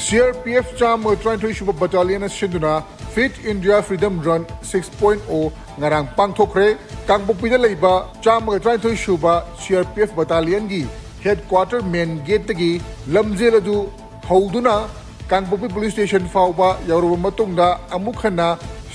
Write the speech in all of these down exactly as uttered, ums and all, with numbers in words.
CRPF ꯆꯥꯝꯃꯒ ꯇꯔꯥꯅꯤꯊꯣꯏ ꯁꯨꯕ ꯕꯠꯇꯥꯂꯤꯌꯟꯅ ꯁꯤꯟꯗꯨꯅ Fit India Freedom Run six point oh ꯉꯔꯥꯡ ꯄꯥꯡꯊꯣꯛꯈ꯭ꯔꯦ꯫ ꯀꯥꯡꯄꯣꯛꯄꯤꯗ ꯂꯩꯕ ꯆꯥꯝꯃꯒ ꯇꯔꯥꯅꯤꯊꯣꯏ ꯁꯨꯕ CRPF ꯕꯠꯇꯥꯂꯤꯌꯟꯒꯤ ꯍꯦꯗꯀ꯭ꯋꯥꯇꯔ ꯃꯦꯟ ꯒꯦꯠꯇꯒꯤ ꯂꯝꯖꯦꯜ ꯑꯗꯨ ꯍꯧꯗꯨꯅ ꯀꯥꯡꯄꯣꯛꯄꯤ ꯄꯨꯂꯤꯁ ꯁ꯭ꯇꯦꯁꯟ ꯐꯥꯎꯕ ꯌꯧꯔꯕ ꯃꯇꯨꯡꯗ, ꯑꯃꯨꯛ ꯍꯟꯅ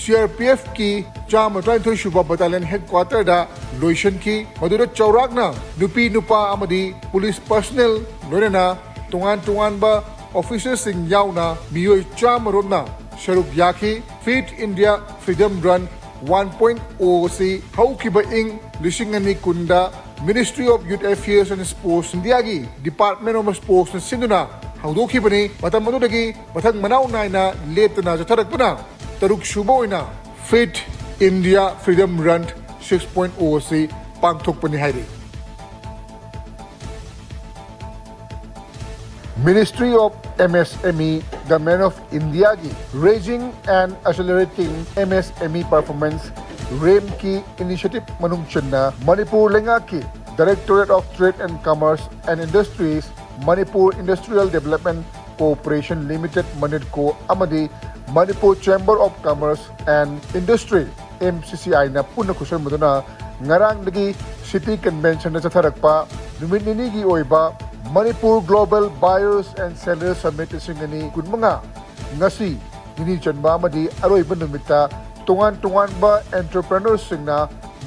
CRPFꯀꯤ ꯆꯥꯝꯃ ꯇꯔꯥꯅꯤꯊꯣꯏ ꯁꯨꯕ ꯕꯠꯇꯥꯂꯤꯌꯟ ꯍꯦꯗꯀ꯭ꯋꯥꯇꯔꯗ ꯂꯣꯏꯁꯤꯟꯈꯤ꯫ ꯃꯗꯨꯗ ꯆꯥꯎꯔꯥꯛꯅ ꯅꯨꯄꯤ ꯅꯨꯄꯥ ꯑꯃꯗꯤ ꯄꯨꯂꯤꯁ ꯄꯔꯁꯅꯦꯜ, ꯂꯣꯏꯅꯅ ꯇꯣꯉꯥꯟ ꯇꯣꯉꯥꯟꯕ ꯑꯣꯐꯤꯁꯔꯁꯤꯡ ꯌꯥꯎꯅ ꯃꯤꯑꯣꯏ ꯆꯥꯝꯃ ꯔꯣꯝꯅ ꯁꯔꯨꯛ ꯌꯥꯈꯤ꯫ Fit India Freedom Run one point oh ꯑꯁꯤ ꯍꯧꯈꯤꯕ ꯏꯪ ꯂꯤꯁꯤꯡ ꯑꯅꯤ ꯀꯨꯟꯗ Ministry of Youth Affairs and Sports, ꯏꯟꯗꯤꯌꯥꯒꯤ Department of Sportsꯅ ꯁꯤꯟꯗꯨꯅ ꯍꯧꯗꯣꯛꯈꯤꯕꯅꯤ꯫ ꯃꯇꯝ ꯑꯗꯨꯗꯒꯤ ꯃꯊꯪ ꯃꯅꯥꯎ ꯅꯥꯏꯅ ꯂꯦꯞꯇꯅ ꯆꯠꯊꯔꯛꯄꯅ, ꯇꯔꯨꯛ ꯁꯨꯕ ꯑꯣꯏꯅ Fit India Freedom Run six point oh ꯑꯁꯤ ꯄꯥꯡꯊꯣꯛꯄꯅꯤ ꯍꯥꯏꯔꯤ꯫ Ministry of MSME, Government of ꯏꯟꯗꯤꯌꯥꯒꯤ Raising and Accelerating MSME Performance, ꯔꯦꯝꯀꯤ initiative ꯃꯅꯨꯡ ꯆꯟꯅ ꯃꯅꯤꯄꯨꯔ ꯂꯩꯉꯥꯛꯀꯤ Directorate of Trade and Commerce and Industries, Manipur Industrial Development Corporation Limited, MANIDCO, ꯑꯃꯗꯤ Manipur Chamber of Commerce and Industry, MCCIꯅ ꯄꯨꯟꯅ ꯈꯨꯠꯁꯝꯅꯗꯨꯅ ꯉꯔꯥꯡꯗꯒꯤ City Conventionꯗ ꯆꯠꯊꯔꯛꯄ ꯅꯨꯃꯤꯠ ꯅꯤꯅꯤꯒꯤ ꯑꯣꯏꯕ Manipur Global Buyers and Sellers Summit ꯂꯤꯁꯤꯡ ꯑꯅꯤ ꯀꯨꯟꯃꯉꯥ ꯉꯁꯤ ꯅꯤꯅꯤ ꯆꯟꯕ ꯑꯃꯗꯤ ꯑꯔꯣꯏꯕ ꯅꯨꯃꯤꯠꯇ ꯇꯣꯉꯥꯟ ꯇꯣꯉꯥꯟꯕ entrepreneurꯁꯤꯡꯅ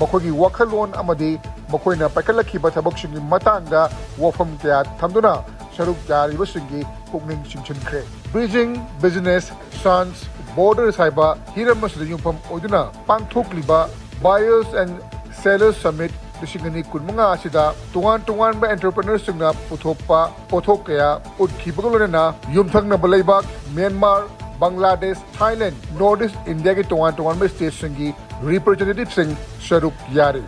ꯃꯈꯣꯏꯒꯤ ꯋꯥꯈꯜꯂꯣꯟ ꯑꯃꯗꯤ ꯃꯈꯣꯏꯅ ꯄꯥꯏꯈꯠꯂꯛꯈꯤꯕ ꯊꯕꯛꯁꯤꯡꯒꯤ ꯃꯇꯥꯡꯗ ꯋꯥꯐꯝ ꯀꯌꯥ ꯊꯝꯗꯨꯅ ꯁꯔꯨꯛ ꯌꯥꯔꯤꯕꯁꯤꯡꯒꯤ ꯄꯨꯛꯅꯤꯡ ꯆꯤꯡꯁꯤꯟꯈ꯭ꯔꯦ꯫ Bridging Business Transborders ꯍꯥꯏꯕ ꯍꯤꯔꯝ ꯑꯁꯤꯗ ꯌꯨꯝꯐꯝ ꯑꯣꯏꯗꯨꯅ ꯄꯥꯡꯊꯣꯛꯂꯤꯕ Buyers and Sellers Summit ꯂꯤꯁꯤꯡ ꯑꯅꯤ ꯀꯨꯟꯃꯉꯥ ꯑꯁꯤꯗ ꯇꯣꯉꯥꯟ ꯇꯣꯉꯥꯟꯕ entrepreneurꯁꯤꯡꯅ ꯄꯨꯊꯣꯛꯄ ꯄꯣꯠꯊꯣꯛ ꯀꯌꯥ ꯎꯠꯈꯤꯕꯒ ꯂꯣꯏꯅꯅ ꯌꯨꯝꯊꯪꯅꯕ ꯂꯩꯕꯥꯛ Myanmar, Bangladesh, Thailand, North East ꯏꯟꯗꯤꯌꯥꯒꯤ ꯇꯣꯉꯥꯟ ꯇꯣꯉꯥꯟꯕ stateꯁꯤꯡꯒꯤ representativeꯁꯤꯡ ꯁꯔꯨꯛ ꯌꯥꯔꯤ꯫